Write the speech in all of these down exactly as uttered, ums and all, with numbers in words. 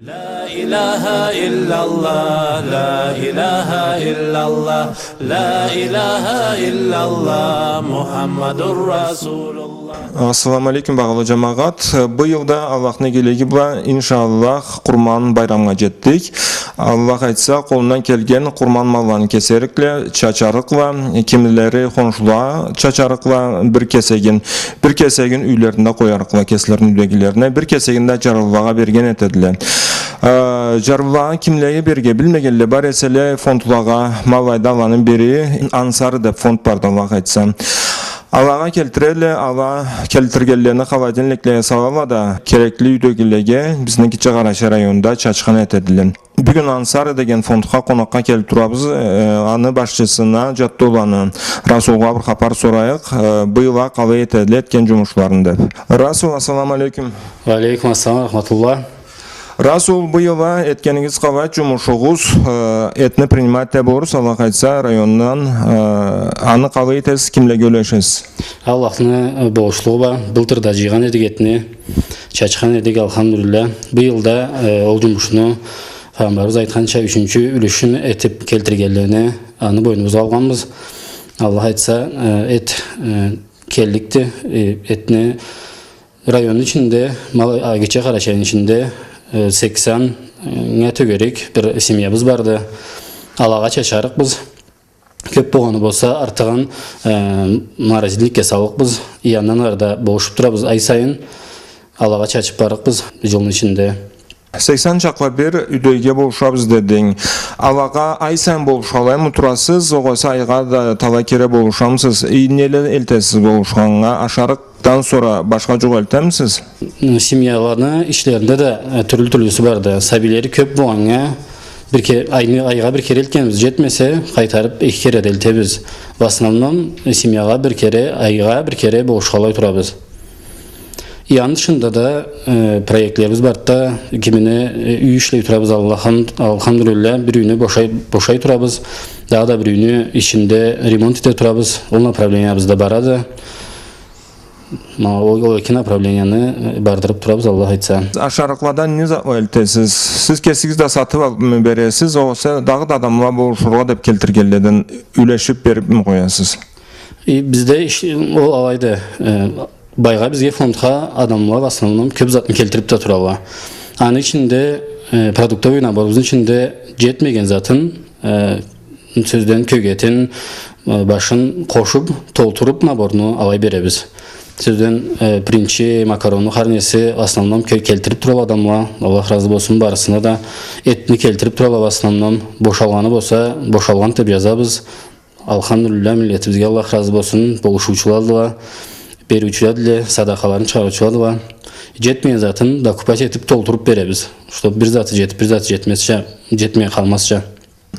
لا إله إلا الله، لا إله إلا الله، لا إله إلا الله، محمد رسول الله. Ассаламу алейкум, багъалы джамагъат. Быйыл да, Аллахны игилиги бла, иншаллах, Къурман байрамгъа джетдик. Аллах айтса, къолундан келген къурман малланы кесерикла, чачарыкъла, кимилери хоншулагъа чачарыкъла, бир кесегин, бир кесегин юйлеринде къоярыкъла, кеслерини юйдегилерине, бир кесегин да джарлылагъа берген этедиле. Э, джарлылагъа кимлеге берге билмегенле бар эселе, фондлагъа, ма алайда аланы бири Ансары деп фонд барды, Аллах айтса. Алагъа келтиреле, ала келтиргенлени халай денлеклеге салала да, керекли юйдегилеге бизни Гитче Къарачай районунда чачхан этедиле. Бюгюн Ансары деген фондха къонакъгъа келип турабыз. Э, аны башчысына, Джаттоланы Расулгъа бир хапар сорайыкъ. Э, быйыл а къалай этедиле этген джумушларын деп. Расул, ассаламу алейкум. Ва алейкум ассалам ва рахматуллах. Расул, быйыл а этгенигиз къалай джумушугъуз, э, этни принимать да болурсуз, Аллах айтса, райондан, э, аны къалай этесиз, кимлеге юлешесиз? Аллахны, э, болушлугъу бла, былтыр да джыйгъан эдик этни, чачхан эдик, алхамдулиллях. Быйыл да, э, ол джумушну, Файгъамбарыбыз айтханча, ючюнчю юлюшюн этип келтиргенлерине аны бойнубузгъа алгъанбыз. Аллах айтса, э, эт, э, келликди, э, этни Районну ичинде, ма, а, Гитче Къарачайны ичинде, э, сексеннге тёгерек бир семьябыз барды. Алагъа чачарыкъбыз. Кёп болгъаны болса, артыгъын, э, морозильникге саллыкъбыз. И андан ары да болушуп турабыз ай сайын. Алагъа чачып барыкъбыз джылны ичинде. Сексен чакълы бир юйдегиге болушабыз дединг. Алагъа ай сайын болушханлай турасыз, огъесе айгъа да талай кере болушамысыз? И неле элтесиз болушханнга? Ашарыкъ Дан сора башха джукъ элтемисиз? Семьяланы ичлеринде да, э, тюрлю-тюрлюсю барды. Сабийлери кёп болгъаннга, бир ке-, айны, айгъа бир кере элтгенибиз джетмесе, къайтарып эки кере да элтебиз. В основном, э, семьягъа бир кере, айгъа бир кере болушханлай турабыз. И аны тышында да, э, проектлерибиз барды да, кимине, э, юй ишлей турабыз, Аллахым-, алхамдулиллях, бир юйню бошай, бошай турабыз. Дагъыда да бир юйню ичинде ремонт эте турабыз. Ол направлениябыз да барады. Ма ол, ол эки направленияны, э, бардырып турабыз, Аллах айтса. Ашарыкъладан не затла элтесиз? Сиз кесигиз да сатып алыпмы бересиз, огъесе дагъыда адамла болушургъа деп келтиргенледен юлешип берипми къоясыз? Э, бизде иш-, ол алайды, э, байгъа бизге фондха адамла в основном кёп затны келтирип да турала. Аны ичинде, э, продуктовый наборубузну ичинде джетмеген затын, э, сёзден кёгетин, э, башын къошуп, толтуруп наборну алай беребиз. Сёзден, э, пиринчи, макаронну, хар неси, в основном, ке-, келтирип турала адамла. Аллах разы болсун барысына да. Этни келтирип турала в основном. Бошалгъаны болса, бошалгъан деп джазабыз. Алхамдулиллях, миллетибизге Аллах разы болсун. Болушуучуладыла, бериучюладыла, садакъаларын чыгъарыучуладыла. Джетмеген затын докупать этип, толтуруп беребиз. Чтоб бир заты джетип, бир заты джетмезча, джетмей къалмазча.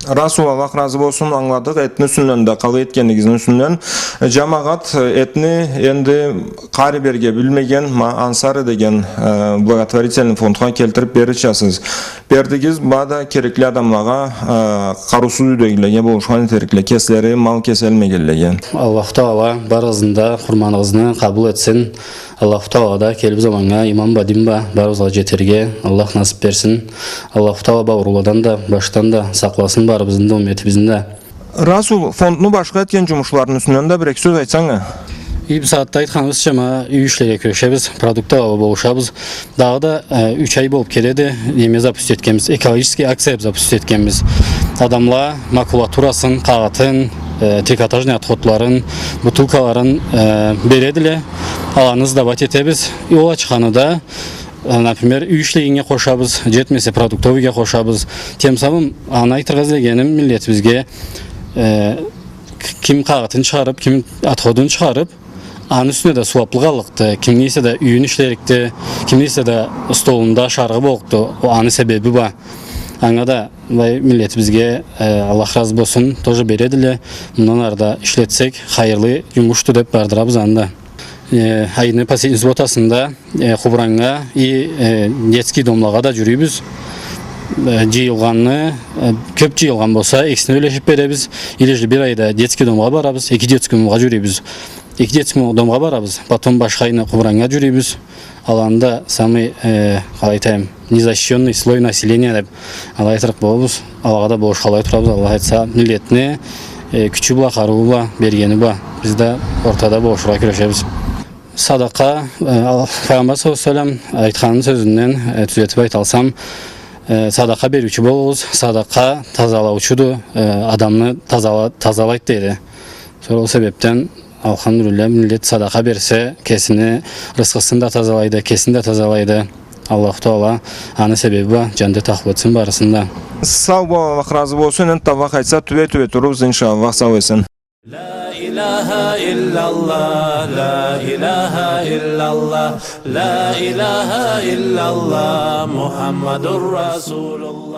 Расул, Аллах разы болсун, ангыладыкъ этни юсюнден да, къалай этгенигизни юсюнден. Э, джамагъат, э, этни энди къариб берге билмеген, ма, Ансары деген, э, благотворительный фондха келтирип берирчасыз. Бердигиз, ма да керекли адамлагъа, э, къарыусуз юйдегилеге, болушхан этерикле, кеслери мал кеселмегенлеге. Аллаху Тагъала барыгъызны да къурманыгъызны къабыл этсин. Аллаху Тагъала да келир заманнга иман бла, дин бла барыбызгъа джетерге Аллах насып берсин. Аллаху Тагъала бу аурууладан да, башдан да сакъласын барыбызны да, умметибизни да. Расул, фондну башха этген джумушларыны юсюнден да бир-эки сёз айтсанг а. И бусагъатда айтханыбызча, ма, юй ишлеге кюрешебиз, продукт алыб болушабыз. Дагъыда, э, юч ай болуб келеди, неме запустить этгенбиз, экологический акция запустить этгенбиз. Адамла макулатурасын, къагъытын, э, трикотажный отходларын, бутылкаларын, э, бередиле, аланы сдавать этебиз. И ол ачханы да, э, например, юй ишлегеннге къошабыз, джетмесе продуктовыйге къошабыз. Тем самым, аны айтыргъа излегеним миллетибизге, э, к-, ким къагъытын чыгъарыб, ким отходун чыгъарыб, аны юсюне да сууаблыкъ аллыкъды. Кимни эсе да юйюн ишлерикди, кимни эсе да столунда ашарыгъы боллукъду. Ол аны себеби бла. Анга да былай миллетибизге, э, Аллах разы болсун, тоже бередиле. Мындан ары да ишлетсек, хайырлы джумушду деб бардырабыз аны да. Э, айны последний субботасында, э, Къубраннга и, э, детский домлагъа да джюрюйбюз. Э, джыйылгъанны, э, кёб джыйылгъан болса, экисине юлешиб беребиз. Или же бир айда детский домгъа барабыз, эки детский домгъа джюрюйбюз. Эки детский домгъа барабыз, потом башха айны Къубраннга джюрюйбюз. Аланы да самый, э, къалай айтайым, незащищённый слой населения деб алай айтырыкъ болурбуз. Алагъа да болушханлай турабыз, Аллах айтса, миллетни, э, кючю бла, къарыуу бла, бергени бла биз да ортада болушургъа кюрешебиз. Садакъа, э, ал-, Пайгъамбар саллаллаху алейхи ва саллам айтханын сёзюнден, э, тюзетиб айталсам, э, садакъа бериучю болугъуз, садакъа тазалаучуду, э, адамны тазала-, тазалайды дейди. Сора ол себебден, алхамдулиллях, миллет садакъа берсе, кесини рысхысын да тазалайды, кесин да тазалайды. Аллаху Таала аны себеби бла джаннетде къабул этсин барысын да. Сау бол, Аллах разы болсун. Энтда Аллах айтса, тюбей-тюбей турурбуз, иншаллах, сау эсен. لا إله إلا الله، لا إله إلا الله، لا إله إلا الله، محمد رسول الله.